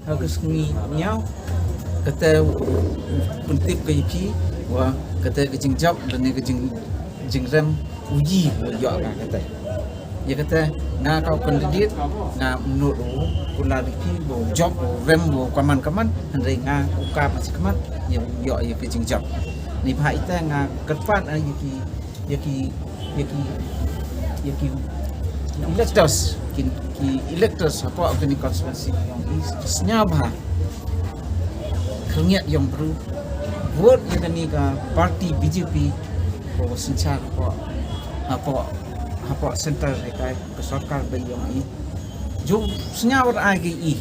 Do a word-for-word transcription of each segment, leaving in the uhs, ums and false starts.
Ha ka sngi ñiaw, kata pyntip ka ïa phi, wa kata ka jingjop, lane ka jing, jingrem, u yi, u ïoh ka kata. Ïa kata, nga ka u candidate, nga mut u, kular ïa phi, u jop, u rem, u kaman kaman, hynrei nga, u ka ma shi khmat, ïa u ïoh ïa ka jingjop. Neibhah ita nga kyrpad, ah, ïa ki, ïa ki, ïa ki, ïa ki electors, ki, ki electors hapoh kane constituency yong i, sngewbha. Khyndiat yong bru. Vote ïa kane ka party B J P, ko synshar hapoh, hapoh, hapoh center, ïa ka, ka sorkar ba yong i. Ju sngew ra ai ka i.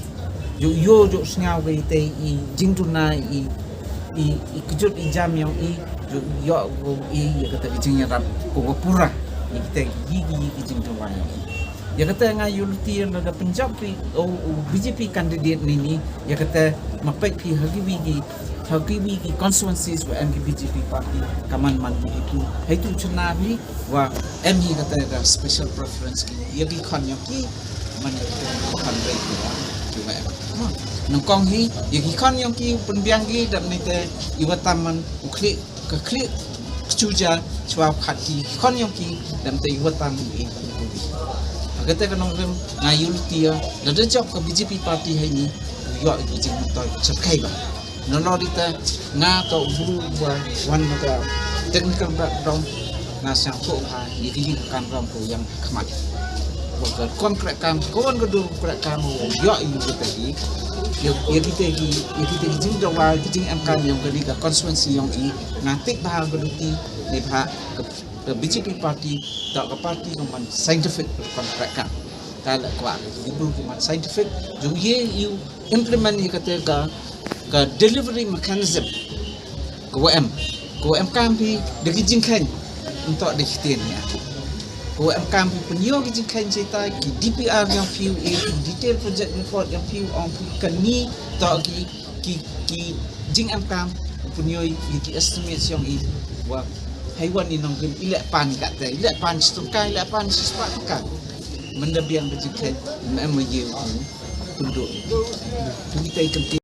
Ju ïoh, ju sngew ka i te i jingduna i, i, i kjut i jam yong i, ju ïoh ko i, ïa kata ka jingïarap ko ba pura. Ïa kita ki, ki, ki jingduna yong i. Ïa kata nga ïoh lynti lada pynjop phi, u, u B J P candidate ni ni, ïa kata ma peit phi ha kiwi ki, ha kiwi ki constituencies wa em ki B J P party, ka man man ki itu, ha itu chuna phi, wa em hi kata ka special preference ki, ïa ki khon yong ki, man ïa ki khon rei ki wa, ki wa em. Nyngkong hi, ïa ki khon yong ki, pynbiang ki, dap ni te, i wa tam man, u khlieh, ka khlieh, ka chuja, chwa khat ki, khon yong ki, dam te i wa tam i, i, i, i. Ha kata ka nongrim, nga ïoh lynti ïa, lada jop ka B J P party ha ini, u ïoh i jingmyntoi, syrkhei ba. Nalor ita, nga ka u bru wa, wan na ka technical background, nga sngewthuh bha, ïa ki jingkam ram ko ïa khmat. Wa ka rukom kreh kam, ka wan ka dur kreh kam, wa ïoh ïa kita ki, ïa, ïa kita ki, ïa kita ki jingdawa, ki jingemkam yong kane ka constituency yong i, nga tip bha ka lynti, neibhah ka, ka B J P party, da ka party ka man scientific rukom kreh kam. Ka la kwah, ki bru ki man scientific, jong ye ïa u implement ïa kata ka, ka delivery mechanism. Ka wa em, ka wa em kam phi da ki jingkheiñ, ym toh da ki ktien ïa. Ka wa em kam phi pynïoh ki jingkheiñ chetai, ki D P R yong phi u e, ki detail project report yong phi u ong phi kane toh ki, ki, ki jingemkam, pynïoh ïa ki estimates yong i, wa hei wan i nongrim i leh pan kata, i leh pan shi tyngka, i leh pan shi spah tyngka. Mynda biang da jingkheiñ, ym em wa ye u pynduh. Tu kita i kynti.